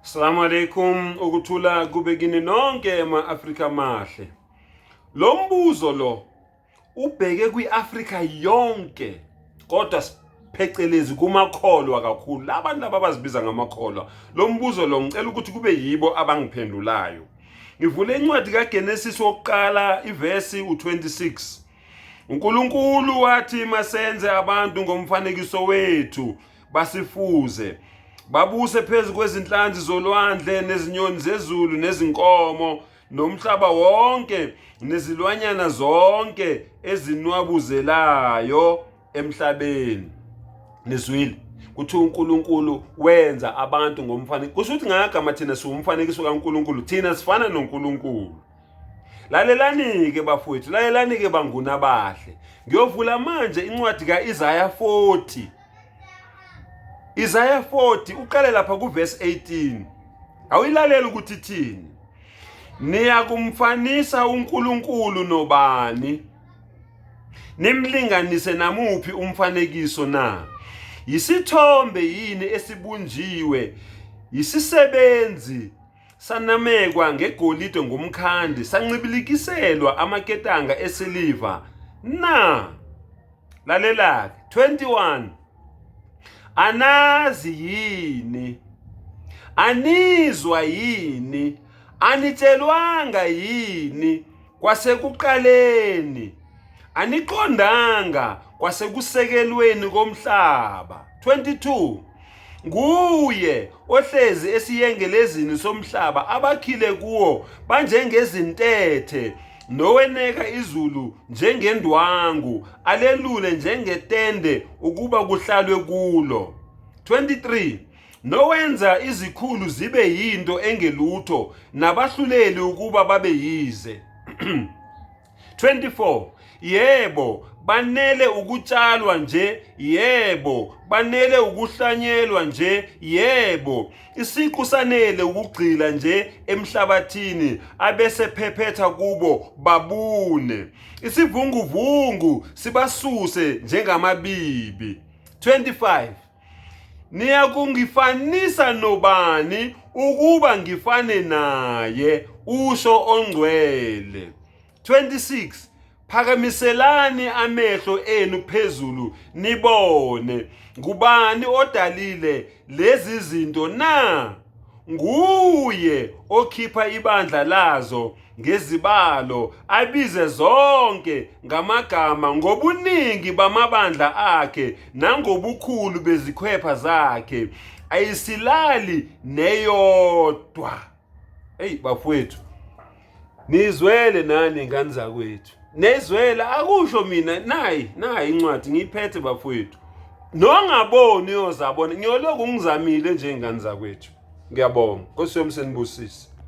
Assalamu alaikum, ukuthula kube kini nonke ema-Afrika amahle. Lo mbuzo lo ubheke kwi-Afrika yonke kodwa phecelezi kumakholwa kakhulu labantu laba abazibiza ngamakholwa. Lo mbuzo lo ngicela ukuthi kube yibo abangiphendulayo. Ngivule incwadi kaGenesis wokuqala ivesi u-26. UNkulunkulu wathi masenze abantu ngomfanekiso wethu basifuze babuse phezu kwezinhlanzi zolwandle nezinyoni zezulu nezinkomo nomhlaba wonke nezilwanyana zonke ezinwabuzelayo emhlabeni. Nizwile kuthi uNkulunkulu wenza abantu ngomfanekiso. Kusho ukuthi ngagama thina siwumfanekiso kaNkulunkulu, thina sifana noNkulunkulu. Lalelani-ke bafowethu, lalelani-ke banguni abahle. Ngiyovula manje incwadi ka-Isaya 40. Isaya 40 uqale lapha kuverse 18. Awuyilaleli ukuthi ithini. Niyakumfanisa uNkulunkulu nobani? Nimlinganise namuphi umfanekiso na? Yisithombe yini esibunjiwe? Yisisebenzi sanamekwa ngegolide ngumkhandi, sancibilikiselwa amaketanga esiliva na? Lalela-ke, 21 Anazi yini? Anizwa yini? Anitshelwanga yini kwasekuqaleni? Aniqondanga kwasekusekelweni komhlaba? 22 Nguye ohlezi esiyengelezini somhlaba, abakhile kuwo banjengezintethe, noweneka izulu njengendwangu, alelule njengetende ukuba kuhlalwe kulo. 23 Nowenza izikhulu zibe yinto engelutho, nabahluleli ukuba babe yize. 24 Yebo, banele ukutshalwa nje, yebo, banele ukuhlanyelwa nje, yebo, isiqu sanele ukugxila nje emhlabathini, abese phephetha kubo babune. Isivunguvungu sibasuse njengamabibi. 25 Niyakungifanisa nobani ukuba ngifane naye, usho ongcwele. 26 Phakamiselani amehlo enu phezulu nibone, ngubani odalile lezi zinto na? Nguye okhipha ibandla lazo ngezibalo, abize zonke ngamagama ngobuningi bamabandla akhe nangobukhulu bezikhwepha zakhe, ayisilali neyodwa. Eyi bafowethu, nizwele nani ngane zakwethu, nizwele akusho mina. Nayi nayi incwadi ngiyiphethe bafowethu, nongaboni uyozabona. Ngiyoloku ngizamile nje ngane zakwethu. Ngiyabonga, Nkosi yami senibusise.